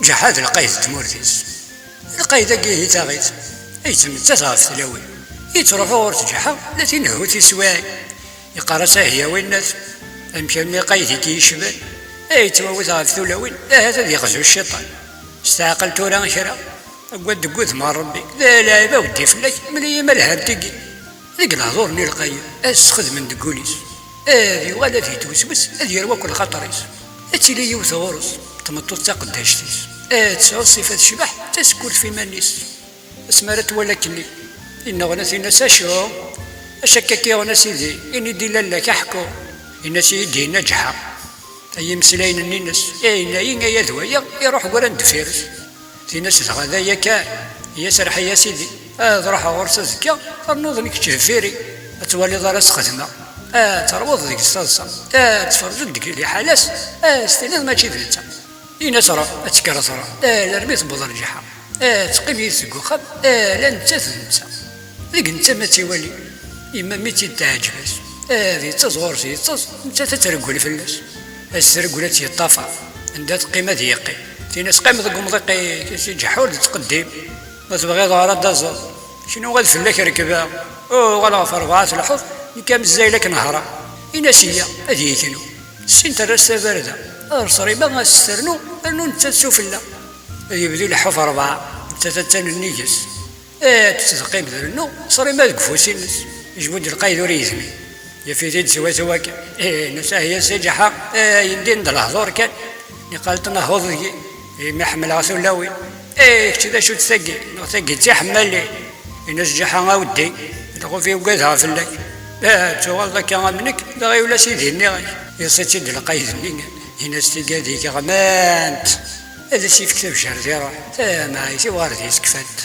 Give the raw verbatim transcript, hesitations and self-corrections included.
Ǧeḥḥa d lqayd n tmurt-is. Lqayd-agi ihi taɣit, yettmettat ɣef tlawin. Yettruḥu ɣur-s Ǧeḥḥa, la tinehhu tiswiɛin. Yeqqar-as: "Ah ya winnat, amek armi lqayd i k-yecban? Ay yettwawet ɣef tulawin, ahat ad yeɣzu cciṭan. Steɛqel tura kra, agad deg wudem n Ṛebbi, d lɛib a weddi fell-ak, mel-iyi ma lhant tigi." Deg lehdur-nni lqayen, ad sxedmen deg wul-is. Ad yuɣal ad yetweswes, ad yerw akk lxaṭer-is. Ad tili yiwet ɣur-s, tmeṭṭut d taqeddact-is. Ad tesɛu ṣṣifa tecbeḥ, d tasekkurt f iman-is. Asmi ara twala akkenni, inna ɣur-s, inna-s: "Acu? Acu akka k-yuɣen a sidi? Ini-d i lalla-k, aḥku." Inna-s: "Iyi-d-yenna Ǧeḥḥa." Ay imeslayen-nni-ines, yenna-yi aya d waya, iruḥ wran deffir-s. Tin-as dɣa d aya kan, i-as: "Rḥi a sidi, ad ruḥeɣ ɣur-s azekka, ternuḍ nekk deffir-i, ad twaliḍ ara s-xedmeɣ, ad terwuḍ deg-s taḍsa, ad tferrǧeḍ deg liḥala-s, ad s-tiniḍ mačči d netta." Ini-as: "Ruḥ, ad tekkreḍ, ruḥ, alarmi tewweḍ ɣer Ǧeḥḥa, ad teqqim yid-s deg uxxam, ala nettat d netta." Deg netta ma tt-iwali, yemma mi tt-id-teɛǧeb-as, ad yettaẓ ɣur-s, yettaẓ, nettat ad treggel fell-as. Ad s-treggel, ad tt-yeṭṭafar. Anda teqqim ad yeqqim. Tin-as: "Qqim deg umḍiq-ik, a si Ǧeḥḥa, ur d-ttqeddim. Ma tebɣiḍ ara d-taẓeḍ, knu ad fell-ak rekbeɣ. Uɣal ɣef rebɛa telḥuḍ, nekk am zzayla ad k-nehreɣ." Ini-as: "Iyya, ad yeknu." Ssin terra-s tabarda. Ar ṣṣrima ad s-ternu, rnu nettat s ufella. Ad yebdu ileḥḥu ɣef rebɛa, nettat attan nnig-s. Ad tettdeqqim trennu, ṣṣrima deg ufus-ines. Yejbu-d lqayd ur yezmir. Yaf-it-id swaswa kan. Ih, nessahi a si Ǧeḥḥa, ayen din d lehdur kan. Niqal tnehhuḍ deg-i, imi ḥemmleɣ tulawin. Ih, kečč d acu-tt tagi? Neɣ tagi d tiḥemmalin? Ini-as Ǧeḥḥa a weddi, lxuf i ugadeɣ fell-ak. Ah, tuɣaleḍ akka am nekk, d aɣyul a sidi nniɣ-ak. Yeṣṣi-tt-id lqayd-nni, ini-as: "Tigad-ik ɣmant." Ad as-yefk tabejjirt iruḥ, tamɛayt-iw ɣer d-yeskfant.